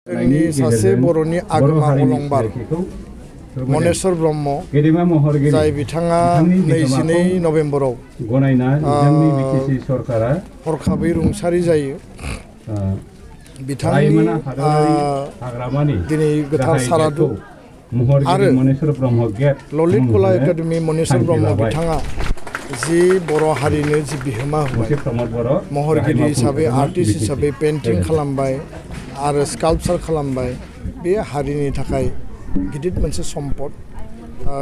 जोंनि सासे बर'नि आगोमा अलंबार मनेश्वर ब्रह्म जाय बिथाङा 22 नभेम्बराव हरखाबै रुंसारि जायो। बिथांनि दिनै गोथार सारादु आरो ललित कला एकाडेमि मनेश्वर ब्रह्म बिथाङा जि बर' हारिनो जि बिहोमा होबाय महरगिरि हिसाबै आर्टिस्ट हिसाबै पेन्टिं खालामबाय आरो स्काल्पचार खालामबाय, बे हारिनि थाखाय गिदिर मोनसे सम्पद।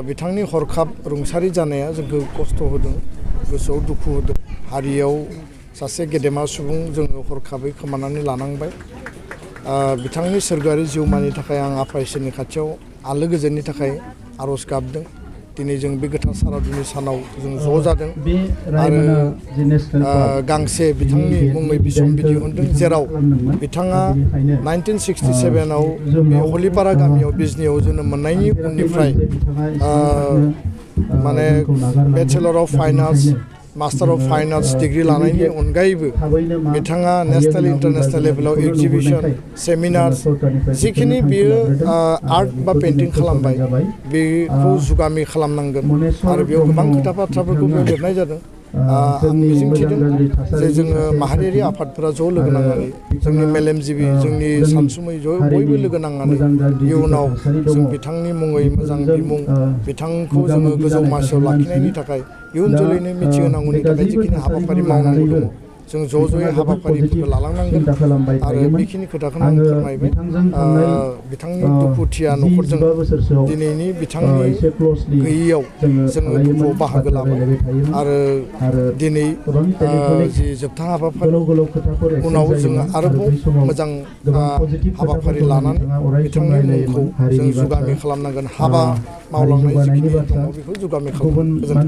बिथांनि हरखाब रुंसारि जानाया जोंखौ खस्थ' होदों, गोसोआव दुखु होदों। हारियाव सासे गेदेमा सुबुं जोङो हरखाबै खोमानानै लानांबाय। बिथांनि सोरगोआरि जिउमानि थाखाय आं आफा इसोरनि खाथियाव आलो गोजोननि थाखाय आर'ज गाबदों। दिनै जों बे गोथार सारादुनि सानाव जों ज' जादों आरो गांसे बिथांनि मुङै बिसम्बि दिहुनदों, जेराव बिथाङा 1967आव बे हलिपारा गामियाव बिजनियाव जोनोम मोननायनि उननिफ्राय माने bachelor of fine arts, master of fine arts degree लानायनि अनगायैबो बिथाङा नेशनेल इन्टारनेशनेल लेभेलाव एग्जिबिशन, सेमिनार्स जिखिनि बियो आर्ट बा पेइन्टिं खालामबाय बेखौ जुगामि खालामनांगोन आरो बेयाव गोबां खोथा बाथ्राफोरखौ बेयाव लिरनाय जादों। आं मिजिंथिदों जे जोङो माहारियारि आफादफोरा ज' लोगो नांनानै, जोंनि मेलेमजिबि, जोंनि सानसुमै बयबो लोगो नांनानै इयुनाव जों बिथांनि मुङै मोजां बिमुं, बिथांखौ जोङो गोजौ मासियाव लाखिनायनि थाखाय, इयुन जोलैनो मिथिहोनांगौनि थाखाय जिखिनि हाबाफारि मावनांगौ दङ जों ज' ज'यै हाबाफारिफोरखौ लालांनांगोन। आरो बेखिनि खोथाखौनो आं फोरमायबाय। बिथांनि दुखुथिया न'खरजों दिनैनि बिथांनि गैयैयाव जोङो दुखुआव बाहागो लाबाय आरो दिनै जि जोबथा हाबाफारि उनाव जोङो आरोबाव मोजां हाबाफारि लानानै बिथांनि मुंखौ जों जुगामि खालामनांगोन। हाबा मावलांनाय जिखिनि दङ बेखौ जुगामि खालामनांगोन।